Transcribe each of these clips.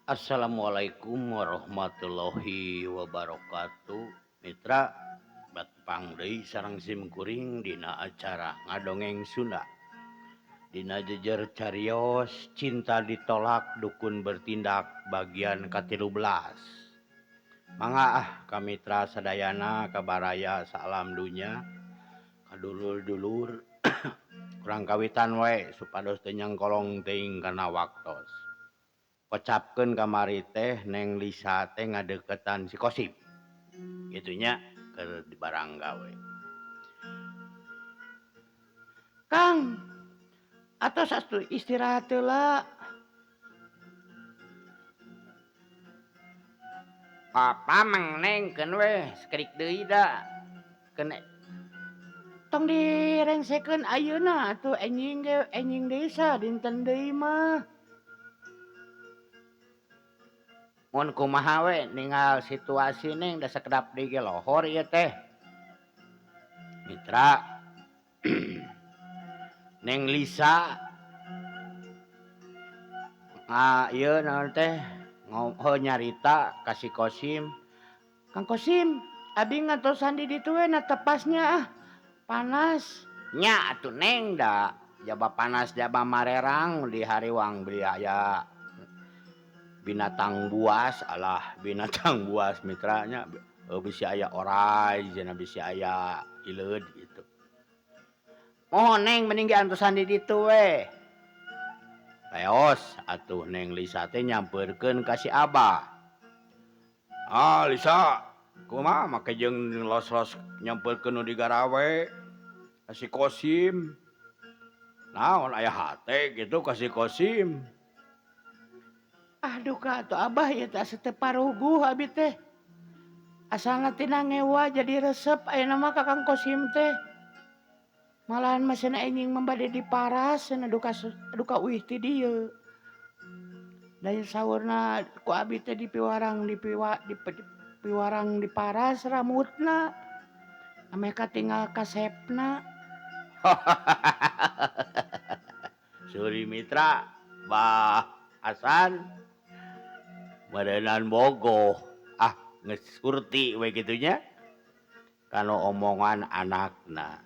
Assalamualaikum warahmatullahi wabarakatuh. Mitra batpang deui sareng sim kuring dina acara ngadongeng Sunda. Dina jejer carios cinta ditolak dukun bertindak bagian ka-13. Mangga ah ka mitra sadayana ka baraya salam dunya ka dulur-dulur kurang kawitan wae supados teu nyangkolong teuing kana waktos. Kocapkeun kamari teh Neng Lisa teh ngadeukeutan si Kosim. Kitu nya keur di barang gawe. Kang, atos atuh istirahat heula. Papa mang neng keun we sakedik deui da. Keun tong direngsekeun ayeuna atuh enjing ge enjing deui sadinten deui mah. Mun kumaha we ningal situasi neng da sakedap deui ge lohor ieu teh. Mitra Neng Lisa ieu naon teh nyarita ka si Kosim. Kang Kosim, abi ngatosan di ditu we na tepasnya ah. Panas. Nya atuh neng da jaba panas jaba marerang di hariwang beli aya binatang buas alah binatang buas mitranya bisi aya orai cenah bisi aya ileud gitu. Mohon neng mending ge antosan di ditu we. Leos atuh Neng Lisa teh nyampeurkeun ka si Abah. Ah Lisa, kumaha make jeung los-los nyampeurkeun nu digarawe ka si Kosim. Naon aya hate kitu ka si Kosim. Aduh ka atuh Abah ieu teh asa teu paruguh abi teh. Asalna tina ngewa jadi resep ayeuna mah ka Kang Kosim teh. Malahan mah cenah enjing mah bade diparas cenah duka uih ti dieu. Da saurna ku abi teh dipiwarang dipiwarang diparas rambutna. Ameh katinggal kasepna. Suri mitra Bah Hasan meureunan bogoh ah geus surti we kitu nya kana omongan anakna.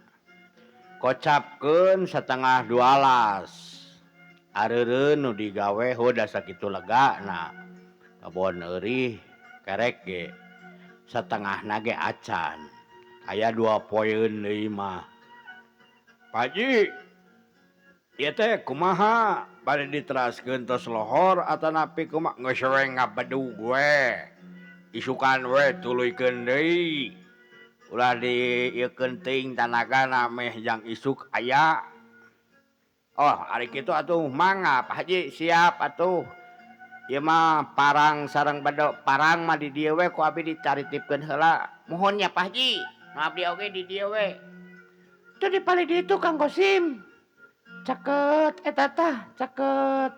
Kocapkeun 11:30 areureun nu digawe heuh da sakitu legana kabon eurih kerek ge satengahna ge acan aya 2 poeun deui mah. Pak Haji ieu teh kumaha bade diteraskeun tos lohor atanapi kumaha geus we ngabedug we isukan we tuluykeun deui ulah diieukeun teuing tanagana meh jang isuk aya. Oh ari kitu atuh mangga Pak Haji siap atuh ieu mah parang sareng bedog parang mah di dieu we ku abi dicaritipkeun heula muhun nya Pak Haji nu abdi oge di dieu we. Teu dipalih ditu Kang Kosim. Caket eta tah caket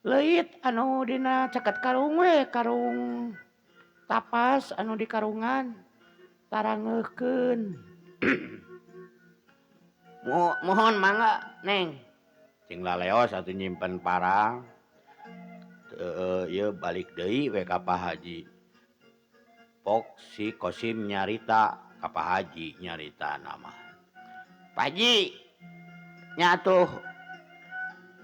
leuit anu dina caket karung we karung tapas anu di karungan tarangeuhkeun. Mohon mangga Neng. Cing laleos atuh nyimpen parang. Ieu balik deui we ka Pak Haji. Pok si Kosim nyarita ka Pak Haji nyaritana mah. Pak Haji nya atuh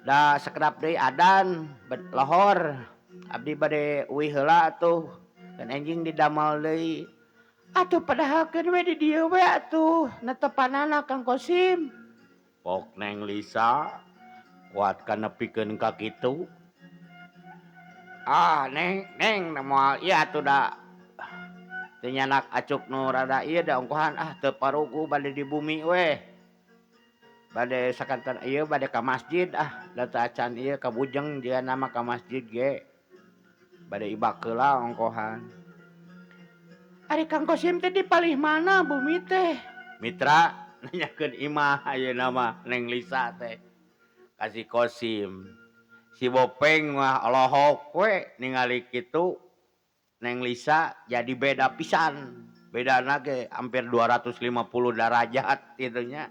da sakedap deui adan lohor abdi bade uih heula atuh kan enjing didamel deui. Atuh padahal keun we di dieu we atuh netepanana Kang Kosim. Pok Neng Lisa kuat kanepikeun ka kitu. Ah Neng neng moal ieu atuh da teu nyanak acuk nu rada ieu da ongkohan ah teu paruguh bade di bumi we. Bade sakantan ieu bade ka masjid ah da teu acan ieu ka bujeng jigana mah ka masjid ge. Bade ibak heula ongkohan. Ari Kang Kosim teh di palih mana bumi teh? Mitra nanyakeun imah ayeuna mah Neng Lisa teh. Ka si Kosim. Si Bopeng mah olohok we ningali kitu Neng Lisa jadi beda pisan. Bedana ge hampir 250 derajat kitu nya.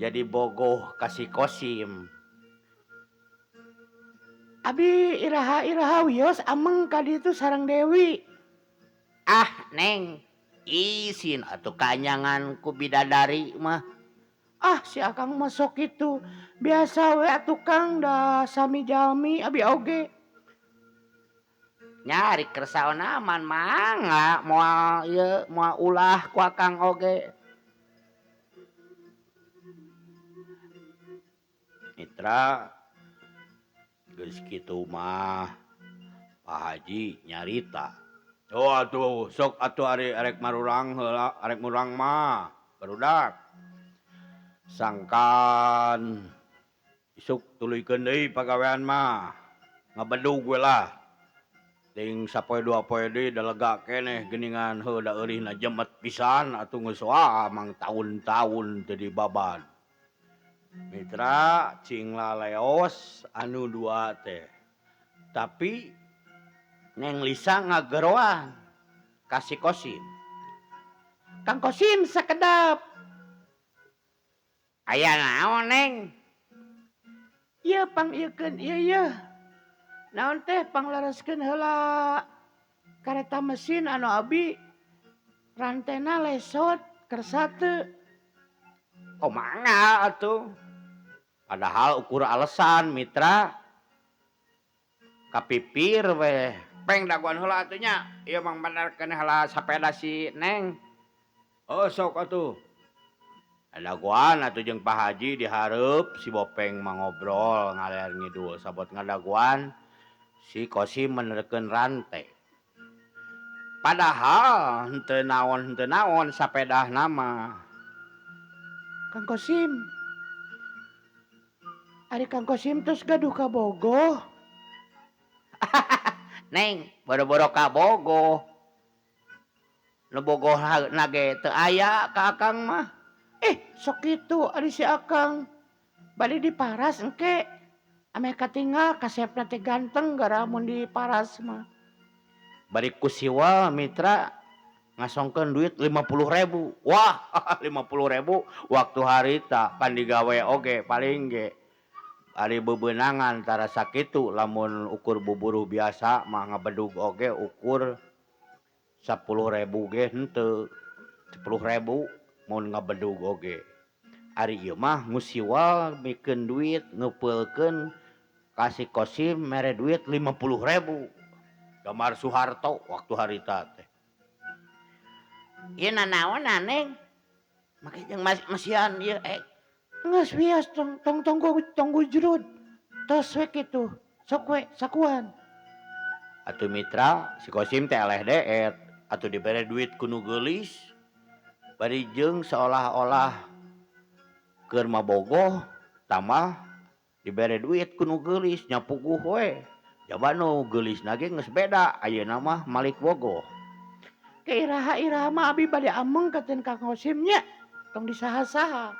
Jadi bogoh ka si Kosim. Abi iraha-iraha wios ameng ka ditu sareng Dewi. Ah Neng, isin atuh kanyangan ku bidadari mah. Ah si Akang mah sok kitu. Biasa we atuh Kang da sami jalmi abi oge. Nyari kersaona man mangga moal ieu moal ulah ku Akang oge. Mitra geus kitu mah Pak Haji nyarita. Oh atuh sok atuh ari arek marurang heula arek murang mah barudak. Sangkan isuk tuluykeun deui pagawean mah ngabedug we lah. Ting sapoe dua poe deui da lega keneh geuningan heuh da eurihna jemet pisan atuh geus wah mang taun-taun teu dibabad. Mitra cing laleos anu dua teh. Tapi Neng Lisa ngageroan ka si Kosim. Kang Kosim sakedap. Aya naon Neng? Ieu pang ieukeun ieu yeuh. Naon teh panglereskeun heula kareta mesin anu abi rantena lesot kersa teu. Oh mangga atuh. Padahal ukur alasan mitra kapipir weh. Peng dagoan heula atuh nya. Ieu mah benerkeun heula sapeda si Neng. Oh sok atuh. Dagoan atuh jeung Pak Haji dihareup si Bopeng mah ngobrol ngaler ngidul sabot ngadagoan si Kosim menerkeun rante. Padahal henteu naon sapedahna mah. Kang Kosim. Ari Kang Kosim tos gaduh kabogoh. Neng, boro-boro kabogoh. Nu bogoh nage teu aya ka Akang mah. Sok kitu ari si Akang. Bade diparas engke. Ameh katinggal kasepna teh ganteng gara mun diparas mah. Bari ku siwal mitra ngasongkeun duit 50.000. Wah, 50.000 waktu harita pan digawe oge paling ge. Ari bebenangan tara sakitu lamun ukur buburuh biasa mah ngabedug oge ukur 10.000 ge henteu. 10.000 mun ngabedug oge. Ari ieu mah ngusiwal mikeun duit ngeupeulkeun ka si Kosim mere duit 50.000. Gambar Soeharto waktu harita teh. Ieu nanaonan Neng? Make jeung masihan ieu Geus wios tong tong tong gujrud. Tos we kitu. Sok we sakuan. Atuh mitra si Kosim teh eleh deet. Atuh dibere duit ku nu geulis. Bari jeung seolah-olah keur mabogoh tambah dibere duit ku nu geulis nya puguh we. Jaba nu geulisna ge geus beda ayeuna mah malik bogoh. Ke iraha-iraha mah abi bade ameng katen Kang Kosim nya. Tong disaha-saha.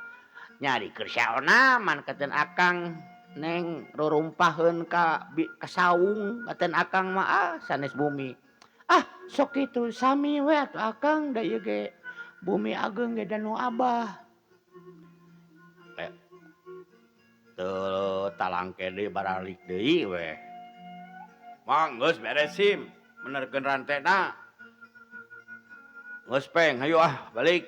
Nyari kersaona man katen Akang Neng rurumpaheun ka saung katen Akang mah ah sanes bumi. Ah sok kitu sami we atuh Akang da ieu ge bumi ageung ge da nu abah. Teu talangke deui baralik deui we. Mang geus beres sim menerkeun rantena. Geus Peng hayu ah balik.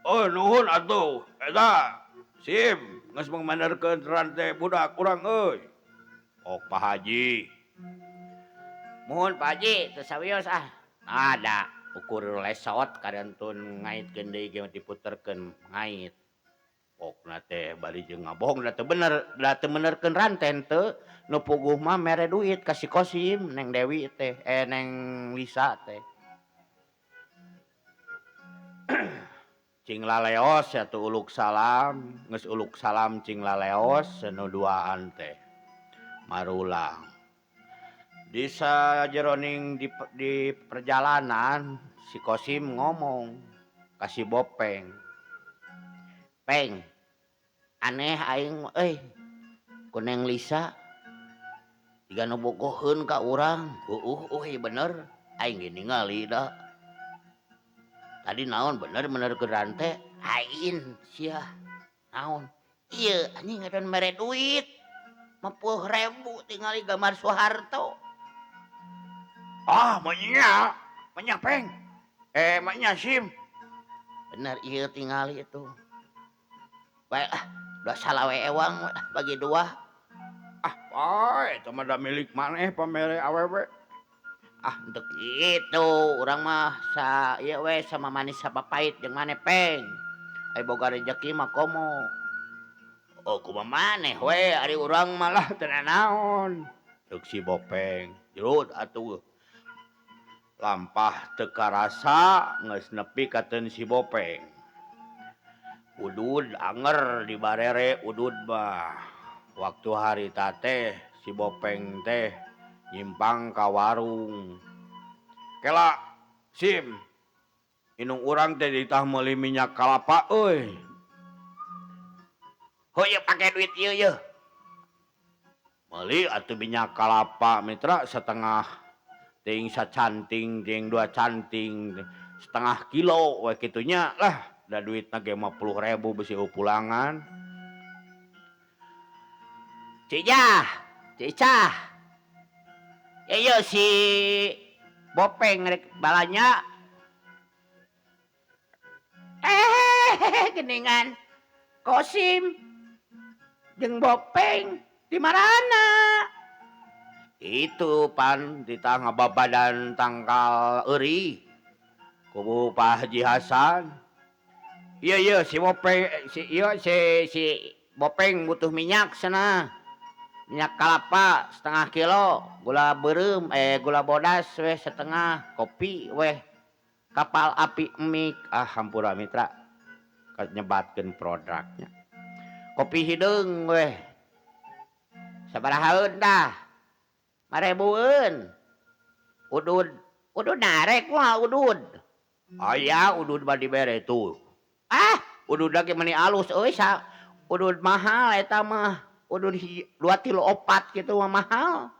Oh nuhun atuh eta sim geus menerkeun rante budak urang euy. Ok Pak Haji. Muhun Pak Haji teu sawios ah. Ada ukur lesot kadentun ngaitkeun deui ge diputerkeun ngait. Pokna teh bari jeung ngabohong da teu bener da teu menerkeun rante henteu nu puguh mah mere duit ka si Kosim Neng Dewi teh Neng Lisa teh. Cing laleos atuh uluk salam, geus uluk salam cing laleos nu duaan teh. Marulang. Di sajeroning di perjalanan si Kosim ngomong ka si Bopeng. Peng, aneh aing euy ku Neng Lisa jiga nu bogoheun ka urang. Heueuh euy bener aing ge ningali da. Tadi naon bener menerkeun rante aing sia naon ieu anjing ngadon mere duit. 50.000 tingali gambar Soeharto. Ah, manya. Manya peng. Manya sim. Bener ieu tingali itu. Bae ah, dua salawe ewang bagi dua. Ah, bae eta mah da milik maneh pamere awewe. Ah, untuk itu urang mah sa ieu we sama manis sama pahit jeung maneh peng. Ai boga rejeki mah komo. Oh, kumaha maneh we ari urang malah teu naon. Ceuk si Bopeng, jerut atuh. Lampah teu karasa geus nepi ka teun si Bopeng. Udud anger di barere udud mah. Waktu harita teh si Bopeng teh nyimpang ka warung. Kela sim indung urang teh ditah meuli minyak kalapa euy. Heuh pake duit ieu yeuh. Meuli atuh minyak kalapa mitra setengah ting sacanting jeung dua canting setengah kilo we kitu nya lah da duitna ge 50.000 bisi pulangan. Cijah, Cicah. Ieu si Bopeng rek balanya. Geningan Kosim jeung Bopeng di marana? Itu pan ditah ngababadan tangkal eury kubu Pak Haji Hasan. Iya iya si Bopeng si iya si si Bopeng butuh minyak sana. Minyak kalapa setengah kilo, gula beureum gula bodas weh setengah, kopi weh kapal api mik. Ah hampura mitra nyebatkeun produknya. Kopi hideung weh. Sabarahaeun dah? 5.000-eun. Udud, udud narek mah udud. Aya udud mah dibere tuh. Ah, udud lagi meni alus euy sa. Udud mahal eta mah. Udud 2 kilo 4 gitu mah mahal.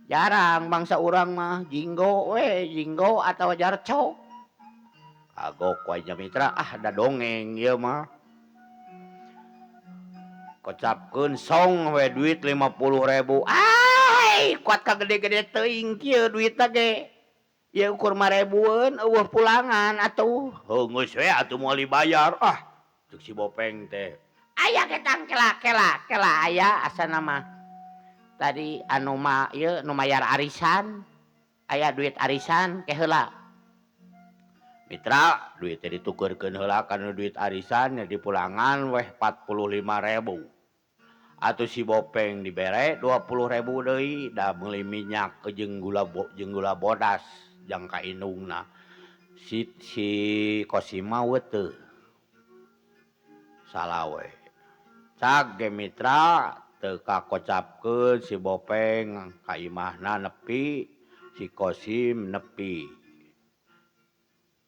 Jarang bangsa urang mah jinggo we, jinggo atau jarcok. Kagok wae nya mitra, ah da dongeng ieu mah. Kocapkeun song we duit 50.000. Ai, kuat ka gede-gede teuing kieu duitna ge. Ieu ukur 5.000-eun eueuh pulangan atuh. Heuh geus we atuh moal dibayar. Ah, ceuk si Bopeng teh. Aya ketang kela kela kela aya asana mah. Tadi anu ma ieu nu mayar arisan. Aya duit arisan ke heula. Mitra duit teh ditukeurkeun heula kana duit arisan nya dipulangan weh 45.000. Atuh si Bopeng dibere 20.000 deui da meuli minyak jeung gula jeung gula bodas jang ka indungna. Si si Kosim mah teu. Salawe. Cag ge mitra teu kakocapkeun si Bopeng ka imahna nepi, si Kosim nepi.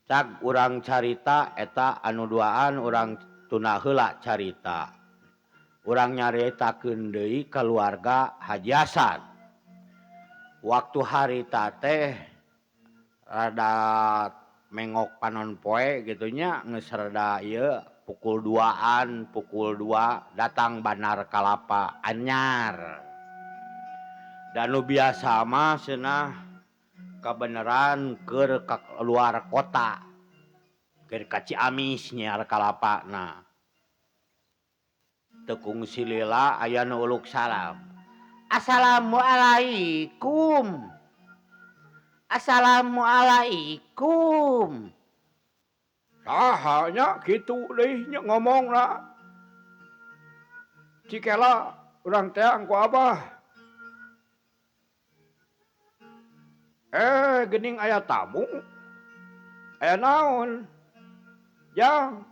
Cag urang carita eta anu duaan urang tuna heula carita. Urang nyaritakeun deui kaluarga Haji Hasan. Waktu harita teh rada mengok panon poe gitu nya geus rada ieu pukul 2-an, pukul 2 datang bandar kalapa anyar. Dan nu biasa mah cenah kabeneran keur ka luar kota. Keur ka Ciamis nyiar kalapana. Teu kungsi lila aya nu uluk salam. Assalamualaikum. Assalamualaikum. Saha nya kitu deui nya ngomongna. Cikela urang teang ku abah. Geuning aya tamu. Aya naon? Jang.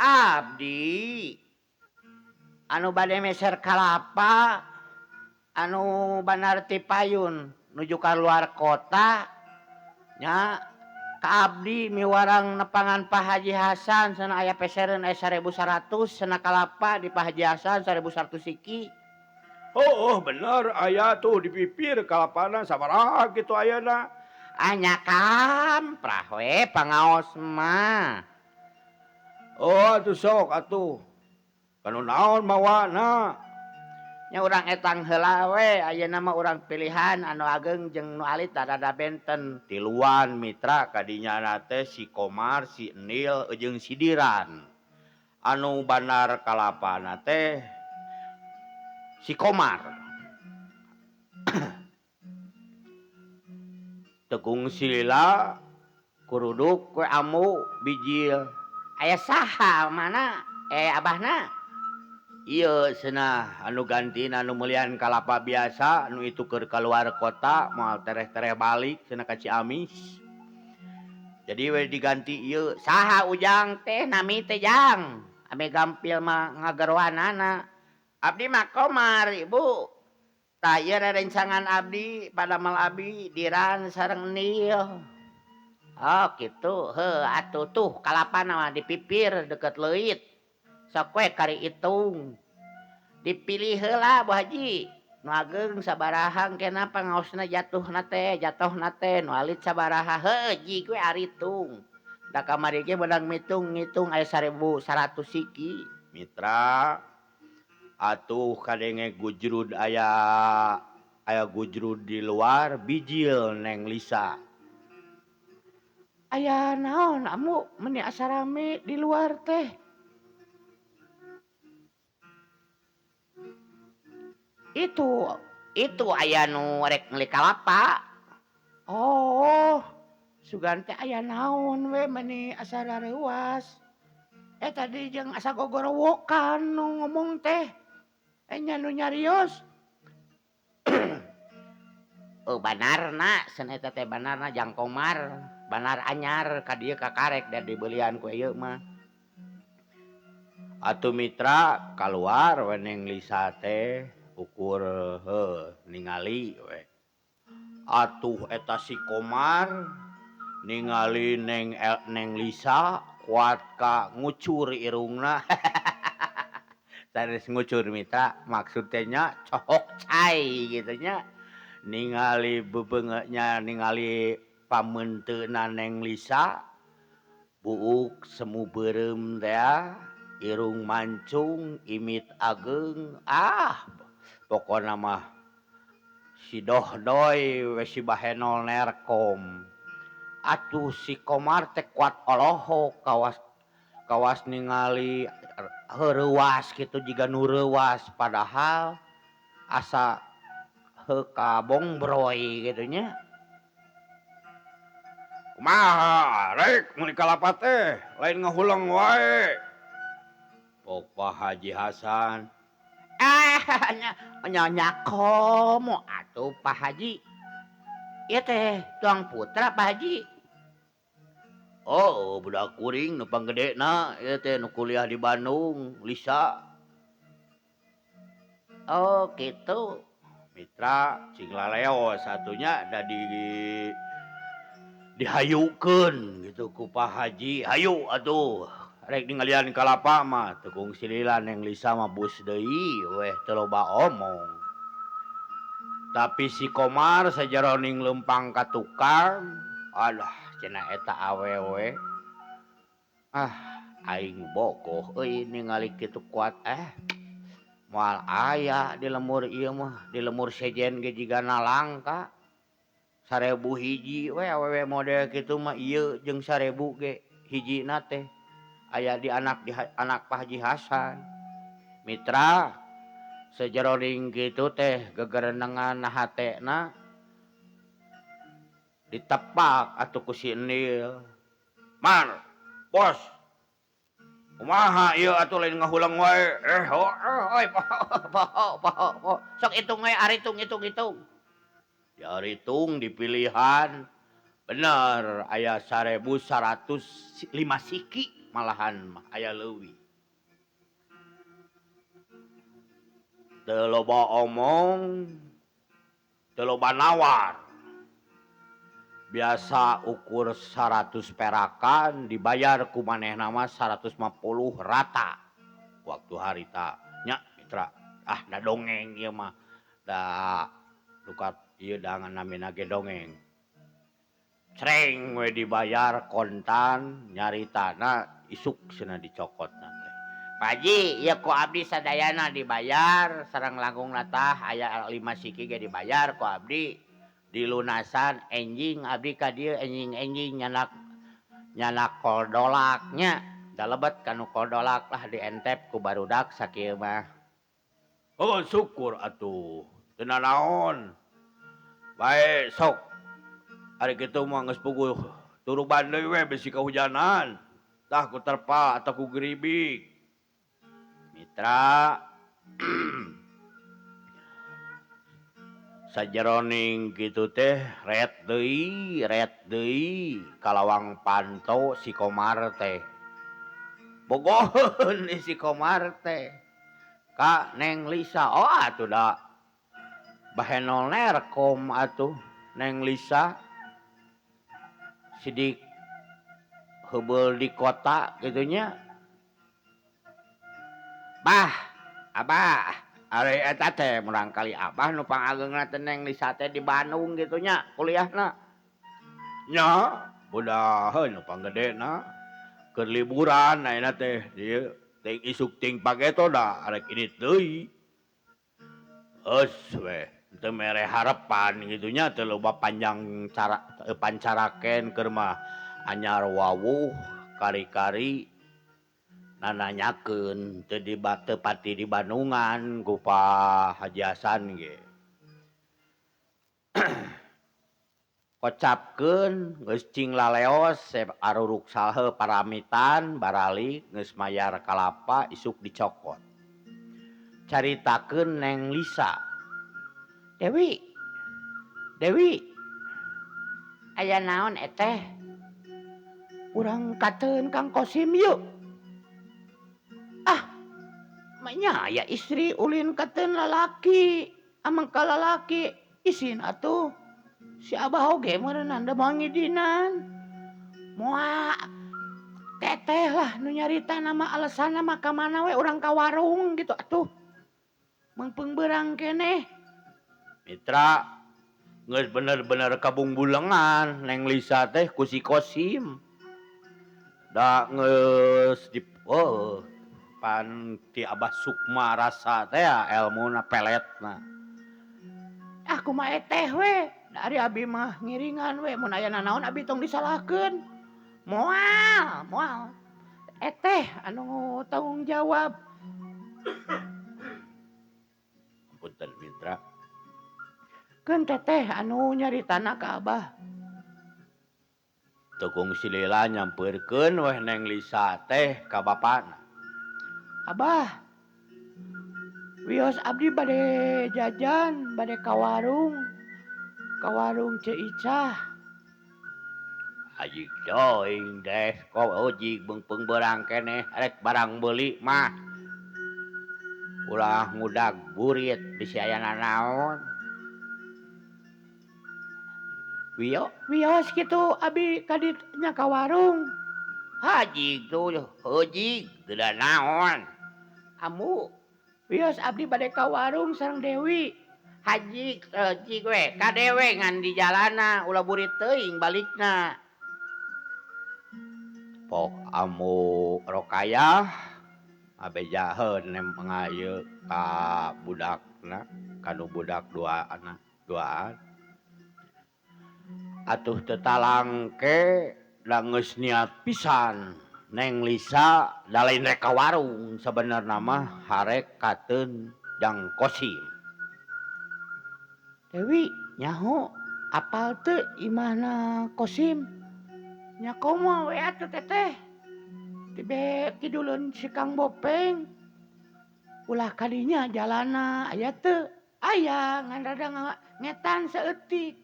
Abdi anu bade meser kalapa anu bandar ti payun nuju ka luar kota nya ka abdi miwarang nepangan Pak Haji Hasan cenah aya pesereun aya 1.100 cenah kalapa di Pak Haji Hasan 1.100 siki. Oh, bener aya tuh di pipir kalapana sabaraha kitu ayana. Anya kamprah we pangaos mah. Oh atuh sok atuh. Kanu naon mawana? Nya urang etang heula we ayeuna mah urang pilihan anu ageng jeung nu alit rada benten. Tiluan mitra kadinya teh si Komar, si Enil jeung si Diran. Anu bandar kalapana teh si Komar. Tekung silila kuruduk kue amu bijil. Aya saha mana? Abahna? Iya cenah anu gantina anu meulian kalapa biasa anu itu keur keluar kota moal tereh-tereh balik cenah ka Ciamis. Jadi we diganti ieu. Saha Ujang teh nami teh Jang? Ame gampil mah ngageroanana. Abdi mah Komar Ibu. Tah ieu rerencangan abdi padamal abdi Diran sareng Nil. Oh kitu, heuh atuh tuh kalapana mah dipipir deket leuit. Sok we kari itung. Dipilih heula Bu Haji. Nu ageng sabaraha engkena pangaosna jatuhna teh, jatohna teh nu alit sabaraha. Heuh ji we aritung. Da kamari ge beunang mitung ngitung aya 1100 siki. Mitra atuh kadenge gujrud aya gujrud di luar bijil Neng Lisa. Aya naon amu meuni asa rame di luar teh. Itu aya nu rek meuli kalapa. Oh, sugan teh aya naon we meuni asa rareuwas. Tadi jeung asa gogorowokan nu ngomong teh. Nya nu nyarios. Oh banarna cenah eta teh banarna Jang Komar, banar anyar ka dieu ka karek da dibeulian ku ieu mah. Atuh mitra kaluar we Neng Lisa teh ukur heuh ningali we. Atuh eta si Komar ningali Neng Lisa kuat ka ngucur irungna. Sanes ngucur mitra maksud teh nya cohok cai gitu nya. Ningali bebeungeunya ningali pameunteuna Neng Lisa buuk semu beureum teh irung mancung imit ageng ah pokona mah si dohdoy we si bahenol nerkom. Atuh si Komar teh kuat olohok kawas ningali heurewas kitu jiga nu reuwas padahal asa heuh ka bongbroy kitu nya. Kumaha rek meuli kalapa teh lain ngahuleng wae. Pok Pak Haji Hasan. Nyonya komo atuh Pak Haji. Ieu teh tuang putra Pak Haji. Oh, budak kuring nu panggedena ieu teh nu kuliah di Bandung, Lisa. Oh, kitu. Mitra cing laleo satunya da dihayukeun gitu ku Pak Haji. Hayu atuh. Rek ningalian kalapa mah tekung silila Neng Lisa mah bus deui weh teu loba omong. Tapi si Komar sajeroning lempang ka tukang, alah cenah eta awewe. Ah, aing bogoh euy ningali kitu kuat Moal aya di lemur ieu mah, di lemur sejen ge jigana langka. 1000 hiji we awewe model kitu mah ieu jeung 1000 ge hijina teh. Aya di anak Pak Haji Hasan. Mitra sejeroning kitu teh gegerenengan hatena ditepak atuh ku si Enil. Mar, bos. Kumaha ieu atuh lain ngahuleng wae. Oi, poho. Sok hitung we, aritung hitung. Diaritung dipilihan. Bener aya 1105 siki malahan mah aya leuwih. Teu loba omong, teu loba nawar. Biasa ukur 100 perakan dibayar ku manehna mah 150 rata. Waktu harita nya mitra ah da dongeng ieu mah da duka ieu dangan namina ge dongeng. Creng we dibayar kontan nyaritana isuk cenah dicokotna teh. Pak Haji, ieu ku abdi sadayana dibayar sareng langkungna tah aya 5 siki ge dibayar ku abdi. Dilunasan enjing abdi ka dieu enjing-enjing nyanak koldolaknya. Da lebet kanu koldolak lah dientep ku barudak sakieu mah. Oh syukur atuh. Teu nanaon. Bae sok. Ari kitu mah geus puguh turuban deui we bisi kahujanan. Tah ku terpal atau ku geribik. Mitra sajeroning kitu teh ret deui kalawang panto si Komar teh. Bogoheun si Komar teh. Ka Neng Lisa, oh atuh da bahenol nerkom atuh Neng Lisa. Sidik heubeul di kota gitunya. Bah, abah, ari eta teh murangkali abah nu pangageungna teh Neng Lisa teh di Bandung gitunya kuliahna. Nya, budaheun nu panggedena keur liburan ayeuna teh dieu ting isuk ting pageto da arek indit deui. Eus we, teu mere harepan gitunya teu loba panjang cara pancaraken keur mah anyar wawuh kari-kari nananyakeun teu teu pati di Bandungan ku Pak Haji Hasan ge. Kocapkeun geus cing laleos aruruk salhe paramitan baralik geus mayar kalapa isuk dicokot. Caritakeun Neng Lisa. Dewi. Dewi. Aya naon eteh? Urang kateun Kang Kosim yuk. Ah, maknya aya istri ulin kateun lalaki, amang ka lalaki isin atuh. Si abah oge meureunana da moal ngidinan. Moal teteh lah nu nyarita nama alasanna mah ka mana we urang ka warung gitu atuh. Meungpeung beurang keneh. Mitra geus bener-bener kabungbulengan Neng Lisa teh ku si Kosim. Da geus di oh, pan ti Abah Sukma rasa teh elmuna peletna. Ah kumaha eteh we, da ari abi mah ngiringan we mun aya nanaon abi tong disalahkeun. Moal, moal. Eteh anu tanggung jawab. Punten Mitra. Keun teteh anu nyaritana ka abah. Tukung silila nyampeurkeun weh Neng Lisa teh ka bapana. Abah, wios abdi bade jajan, bade ka warung. Ka warung Ceu Icah. Haji teuing deh, kok ojig beungpeung beurang keneh rek barang beuli mah. Ulah ngudag burit bisi aya nanaon. Wio, wios kitu abi kaditnya ka warung. Haji tuh hojig teu naon. Amu, wios abdi bade ka warung sareng Dewi. Haji hojig we ka dewe ngan di jalana ulah burit teuing balikna. Pok amu Rokayah abejaheun nem ngayeuk ka budakna, kanu budak dua anak duaan. Atuh teu talangke da geus niat pisan Neng Lisa da lain rek ka warung sabenerna mah harek kateun Jang Kosim. Dewi nyaho apal teu imahna Kosim? Nya komo we atuh teteh. Tibe kiduleun si Kang Bopeng. Ulah kadinya jalana aya teu? Aya ngan rada ngetan saeutik.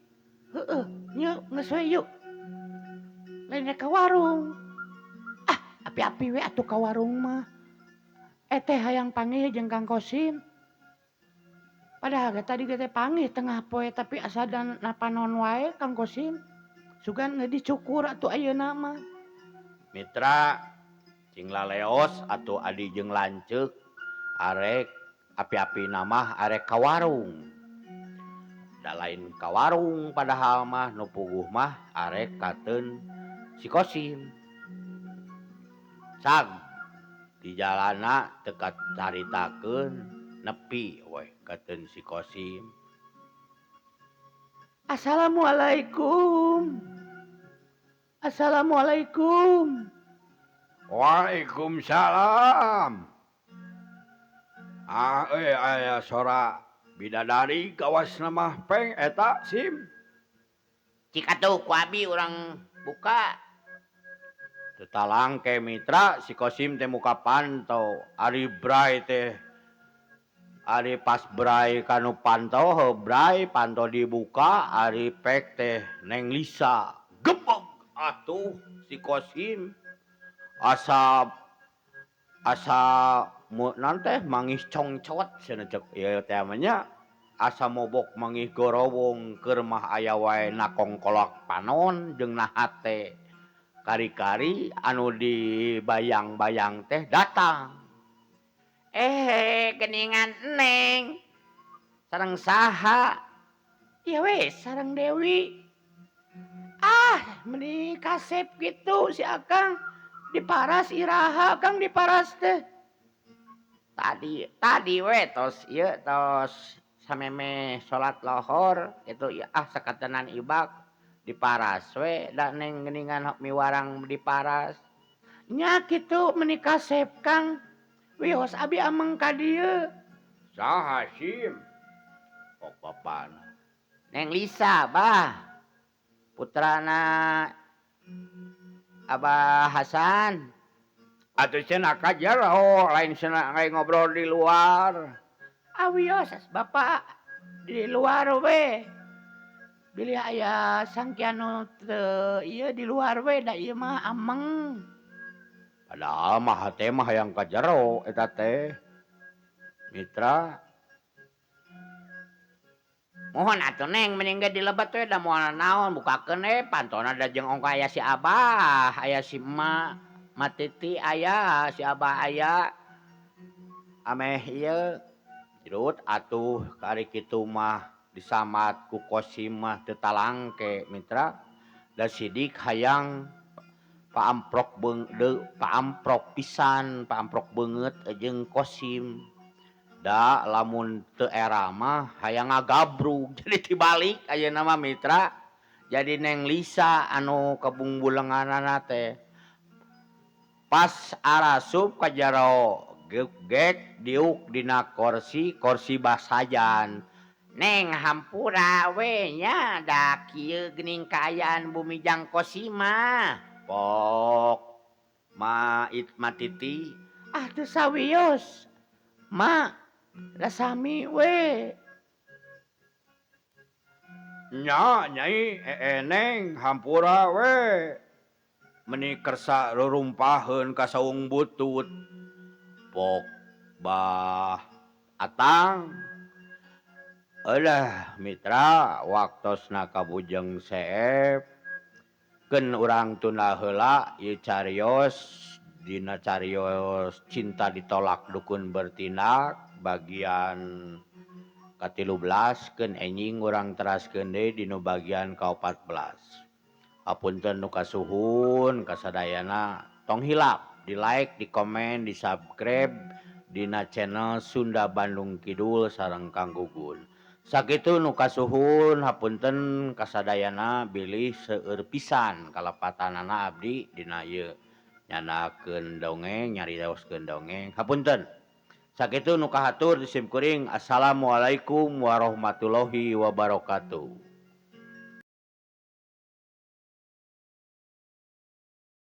Heueuh, nya geus we yuk. Lain rek ka warung. Ah, api-api we atuh ka warung mah. Eteh hayang panggih jeung Kang Kosim. Padahal ge tadi ge teh panggih tengah poe tapi asa napanon wae Kang Kosim. Sugan geus dicukur atuh ayeuna mah. Mitra cing laleos atuh adi jeung lanceuk arek api-api mah arek ka warung. Da lain ka warung padahal mah nu puguh mah arek kateun si Kosim. Sag Di jalana teu kacaritakeun nepi we kateun si Kosim. Assalamualaikum. Assalamualaikum. Waalaikumsalam. Ah euy aya sora bidadari gawasna mah peng eta Sim. Cik atuh ku abi urang buka. Teu talangke mitra si Kosim teh muka panto ari bray teh ari pas bray kanu panto heuh bray panto dibuka ari pek teh Neng Lisa gebeg atuh si Kosim asa asa naon teh mangih congcot cenah cek ieu teh mah nya asa mobok mangih gorowong keur mah aya wae nakongkolak panon jeung na hate kari-kari anu dibayang-bayang teh datang. Eh geningan Neng sareng saha? Ieu we sareng Dewi. Ah meni kasep kitu si Akang diparas iraha Kang diparas teh. Tadi tadi we tos ieu tos samemeh salat lohor kitu ah sakatenan ibak diparas we da Neng geuningan miwarang diparas. Nya kitu meni kasep Kang. Wios abi ameng ka dieu. Saha Sim? Kok bapana. Neng Lisa bah. Putrana Abah Hasan. Atuh cenah ka jero lain cenah ngobrol di luar. Awios bapak di luar we. Bilih aya sangkian nu teu ieu di luar we da ieu mah ameng. Padahal mah hate mah hayang ka jero eta teh. Mitra. Mohon atuh Neng mending ge dilebet we da moal naon bukakeun we pantona da jeung ongko aya si Abah, aya si Emak, Matiti aya, si Abah aya. Ameh ieu jerut atuh kari kitu mah disamat ku Kosim mah teu talangke mitra. Da sidik hayang paamprok beung deuk paamprok pisan, paamprok beungeut jeung Kosim. Da lamun teu era mah hayang ngagabrug jadi tibalik ayeuna mah mitra. Jadi Neng Lisa anu kabungbulenganana teh. Pas arasup ka jero gek diuk dina korsi, korsi basajan. Neng hampura we nya da kieu geuning kaayaan bumi jang Kosim mah. Pok ma it matiti ah teu sawios. Ma da sami we. Nya nyai Neng hampura we. Meni kersa rurumpaheun ka saung butut. Pok bah Atang. Eulah mitra waktosna ka Bujeng Seep. Keun urang tunda heula ieu carios dina carios cinta ditolak dukun bertindak bagian ka-13 keun enjing urang teraskeun deui dina bagian ka-14. Hapunten nu kasuhun kasadayana tong hilap di like, di komen, di subscribe dina channel Sunda Bandung Kidul sareng Kang Gugun. Sakitu nu kasuhun hapunten kasadayana bilih seueur pisan kalepatanana abdi dina ieu nyanakeun dongeng nyarioskeun dongeng hapunten. Sakitu nu kahatur sim kuring. Assalamualaikum warahmatullahi wabarakatuh.